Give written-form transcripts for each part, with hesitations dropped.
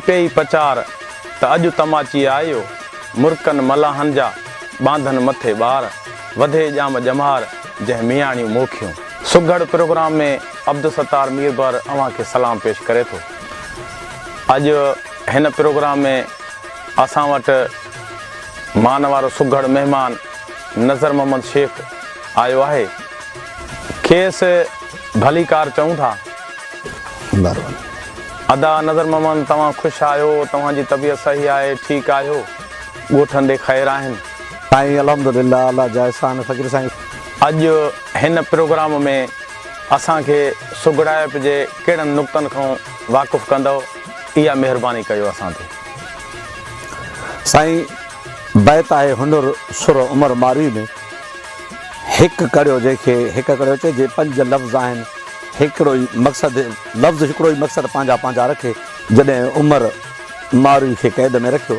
پيئي پچار، ته اڄ تماچي آيو، مرڪن ملاحن جا، ٻانڌن مٿي ٻار، وڌي ڄام ڄمار، جنهن مياڻيون موکيون. سگهڙ پروگرام ۾ عبدالستار ميربحر اوهان کي سلام پيش ڪري ٿو. اڄ هن پروگرام ۾ اسان وٽ مان وارو سگهڙ مهمان نظر محمد شيخ آيو آهي. کيس ڀليڪار چئون ٿا. ادا نظر محمد توهان خوش آهيو توهان جي طبيعت صحيح آهي ٺيڪ آهيو ڳوٺن ڏي خير آهن. سائين الحمدلله الله جا احسان فقير سائين. اڄ هن پروگرام ۾ اسان کي سگهڙائپ جي ڪهڙن نقطن کان واقف ڪندؤ اها مهرباني ڪيو اسان تي. سائين بيت آهي هنر سر عمر ماروي ۾ هڪ ڪڙيو جنهن کي هڪ ڪڙيو چئجي پنج لفظ آهن هڪڙو ئي مقصد لفظ هڪڙو ئي مقصد پنهنجا پنهنجا رکي. جڏهن عمر ماروي کي قيد ۾ رکيو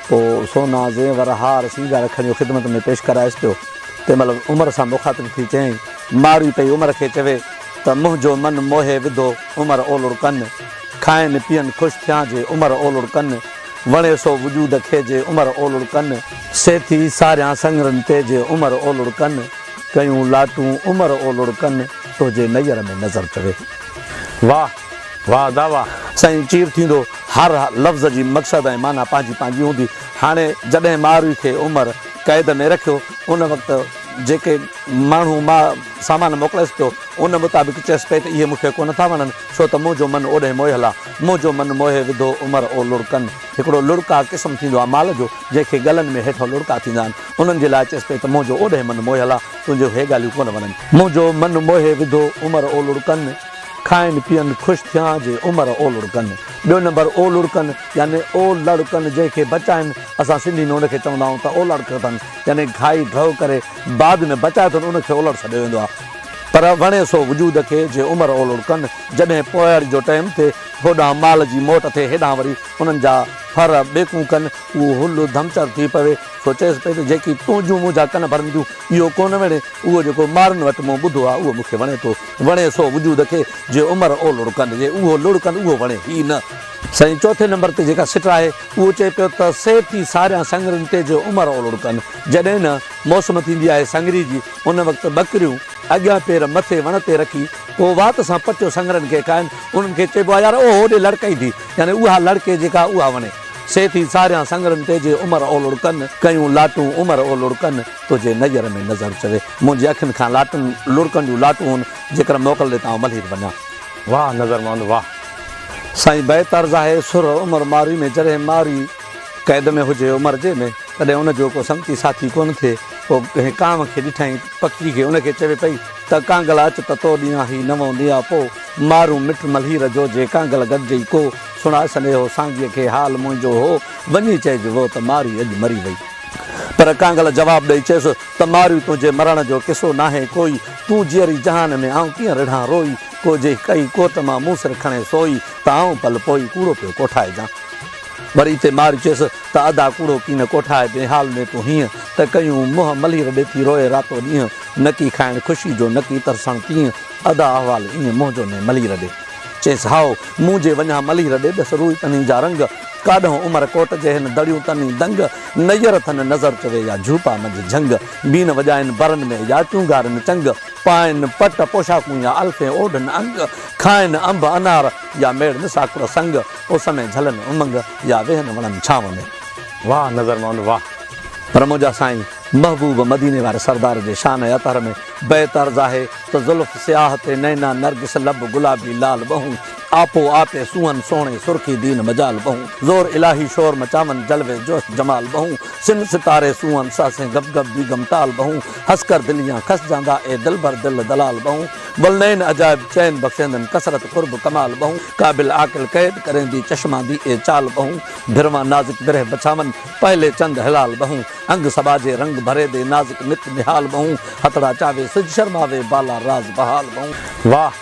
پوء سونا زيور هار سينگار کڻيو خدمت ۾ پيش ڪرائيس پيو تنهن مهل عمر سان مخاطب ٿي چيائين ماروي پئي عمر کي چوي ته منهنجو من موهي وڌو عمر اولڙ ڪن کائن پيئن خوش ٿيان جي عمر اولڙ ڪن وڻي سو وجود کي جي عمر اولڙ ڪن سي ٿي ساريان سڱرن تي جي عمر اولڙ ڪن ڪيون لاٽون عمر اولڙ ڪن تنهنجي نير ۾ نظر چوي. واه واه ادا واه. سائين چير ٿيندو هر لفظ جي مقصد ۽ معنيٰ پنهنجي پنهنجي هوندي. هاڻي جڏهن ماروي کي عمر قيد ۾ رکيو ان وقت جيڪي ماڻهو مان سامان موڪليس پيو ان مطابق چيس پئي ته اهي مون کي ڪونه ٿا وڻن ڇو ته منهنجو من اوڏهين موهيل آ. منهنجو من موهي وڌو عمر او لڙڪن. هڪڙو لڙڪا قسم ٿيندو آ مال جو جنهن کي ڳلن ۾ هيٺئون لڙڪا ٿيندا آهن. انهن جي لاء چيس پئي ته منهنجو اوڏهين من موهيل آ، تنهنجون هي ڳالهيون ڪونه وڻن. منهنجو من موهي وڌو عمر او لڙڪن، کائن پيئن خوش ٿيان جي عمر او لڙڪن. ٻيو نمبر او لڙڪن يعني او لڙ ڪن جنهن کي بچائن، اسان سنڌي ۾ ان کي چوندا آهيون ته اولڙ ڪن يعني کائي ڍؤ ڪري بعد ۾ بچائي اٿن ان کي اولڙ سڏيو ويندو آ. پر وڻي سو وجود کي جي عمر او لڙڪن، جڏهن پوياڙي جو ٽئم ٿئي، هوڏانهن مال جي موٽ ٿئي هيڏانهن وري انهن جا ڦر ٻيڪون ڪن، اهو هل ڌمچر ٿي پوي، سو چيس پئي ته جيڪي تنهنجون منهنجا ڪن ڀرن ٿيون، اهو ڪونه وڻي، اهو جيڪو مارن وٽ مون ٻڌو آهي، اهو مون کي وڻي ٿو. وڻي سو وجود کي، جي عمر او لڙڪن، جي اهو لڙڪن اهو وڻي، هي نه. سائين چوٿين نمبر تي جيڪا سٽ آهي، اهو چئي پيو ته سي ٿي ساريان سڱرين تي جي عمر او لڙڪن. جڏهن نه موسم ٿيندي آهي سڱري جي، ان وقت ٻڪريون اڳيان پير مٿي وڻ تي رکي، پوء وات سان پٽيو سڱرن کي کائن، انهن کي چئبو آهي يار اهو هوڏي لڙڪئي ٿي، يعني اها لڙڪي جيڪا اها وڻي. سي ٿي ساريان سڱرن تي جي عمر او لڙڪن، ڪيون لاٽون عمر او لڙڪن، تنهنجي نير ۾ نظر چوي. منهنجي اکين کان لاٽن لڙڪن جون لاٽون هن، جيڪر موڪل ڏي ته آئون ملهير وڃان. واهه نظر محمد واهه. سائين بيت عرض آهي، سر عمر مارئي ۾ جڏهن مارئي قيد ۾ هجي عمر جي ۾، تڏهن ان جو ڪو سنگتي ساٿي ڪونه ٿئي، پوء ڪنهن ڪانء کي ڏٺائين، پکي کي، ان کي چوي پئي ته ڪانگل اچ ته تو ڏيان هي نئون نياپو، مارون مٽ ملهير جو جي ڪانگل گڏجئي ڪو، سڻاء سنيهو سانگيء کي حال منهنجو هو، وڃي چئج وو ته مارئي اڄ مري وئي. پر ڪانگل جواب ڏئي چيس ته مارئي تنهنجي مرڻ جو قصو ناهي ڪوئي، تون جيئري جهان ۾ آئون ڪيئن رڙهان روئي، ڪو جي ڪئي ڪوٽ مان مون سر کڻي سوئي، ته آئون پل پوئي ڪوڙو پيو ڪوٺائجان. وري اتي مارئي چيس ته ادا ڪوڙو ڪين ڪوٺائي بي حال ۾ تون هينء، ته ڪيون منهن ملهير ڏي ٿي روئي راتو ڏينهن، نڪي کائڻ خوشي جو نڪي ترسڻ تيئن، ادا احوال ايئن منهنجو ني ملهير ڏي. چيس هائو، مون جي وڃان ملهير ڏي ڏس روئي تنهين جا رنگ، ڪاڏهون عمر ڪوٽ جي هن دڙيون تنهين دنگ، نير ٿن نظر چوي يا جهوپا منجهه جهنگ، بين وڄائن برن ۾ يا چونگارن چنگ، پائن پٽ پوشاڪون يا الفين اوڍن انگ، کائن انب انار يا ميڙن ساڪر سنگ، اس ۾ جهلن امنگ يا ويهن وڻن ڇانو ۾. واهه نظر محمد واهه. پر منهنجا سائين محبوب مديني واري سردار جي شان ۽ اطهر ۾ بيت عرض آهي ته زلف سياهه تي نينا نرگس لب گلابي لال ٻهون آپو آپي سونهن سهڻي سرخي دين مجال ٻهون زور الاهي شور مچاون جلوي جوش جمال ٻهون سن ستاري سونهن سهسين گب گب بيگم ٽال ٻهون هسڪر دليان کس جاندا اي دلبر دل دلال ٻهون ولنين عجائب چين بخشيندن ڪثرت قرب ڪمال ٻهون قابل عاقل قيد ڪريندي چشمان the اي چال ٻهون ڀروان نازڪ برهه بڇاون پهلي چند هلال ٻهون انگ سٻاجهي رنگ ڀري the نازڪ نت نهال ٻهون هٿڙا چاوي سج شرماوي بالا راز بحال ٻهون. واھ.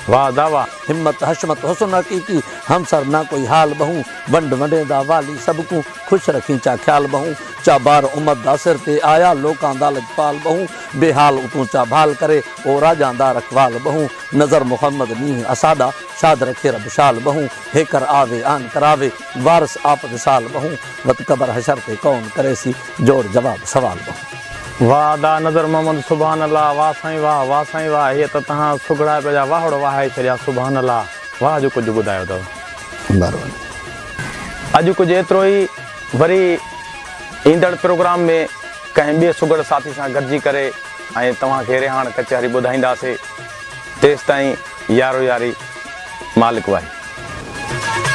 واه ادا واه. همت حشمت حسن حقيقي همسر نه ڪوئي حال ٻهون ونڊ ونڊيندا والي سڀ ڪون خوش رکين چا خيال ٻهون چا بار امت دا سر تي آيا لوڪان دا لڄپال ٻهون بي حال اتون چا ڀال ڪري او راڄان دا رکوال ٻهون نظر محمد نينهن اساڏا شاد رکي رب شال ٻهون هيڪر آوي آن ڪراوي وارث آپ وصال ٻهون وت قبر حشر تي ڪون ڪريسي جوڙ جواب سوال ٻهون. واه ادا نظر محمد سبحان الله واه سائين واه واه سائين واه هي ته توهان سگهڙائپ جا واهڙ وهائي ڇڏيا سبحان الله واه جو ڪجهه ٻڌايو اٿو. مھرباني. اڄ ڪجهه ايترو ئي وري ايندڙ پروگرام ۾ ڪنهن ٻئي سگهڙ ساٿي سان گڏجي ڪري ۽ توهان کي رهاڻ ڪچهري ٻڌائينداسي تيستائين يارو ياري مالڪ واهي.